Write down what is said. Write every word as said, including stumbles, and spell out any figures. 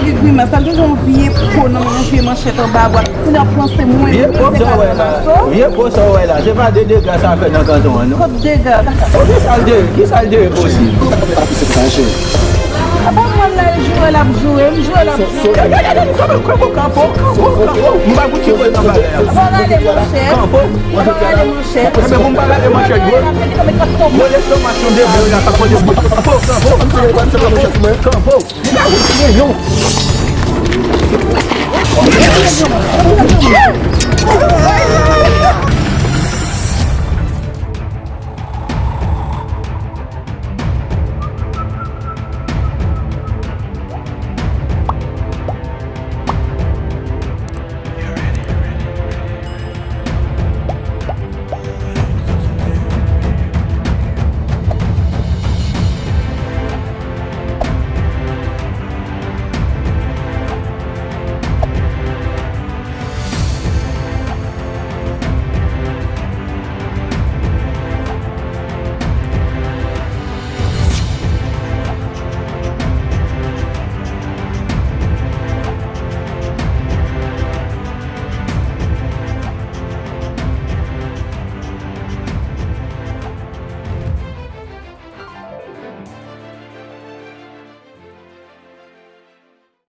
Vye grimès la, l te gen yon vye po nan men, yon vye manchèt anba bwa. Kounye a panse mwen, vye po sa w wè la, vye po sa w wè la, se pa de dega sa fè nan kanton an, non? Kot dega? Kisa l te ye? Kisa l te ye posib? Apa mwen la, l joure l ap joure, m joure l ap joure. Gade, gade, gade, kanpo, kanpo, kanpo, kanpo. M pa goute kòl nan bagay la. Apa rale manchèt? Kanpo. Apa rale manchèt? Enben, pou m pa rale manchèt, gwo. Gwo lestomak yon debri la, kanpo, debri. Kanpo, kanpo. Kanpo.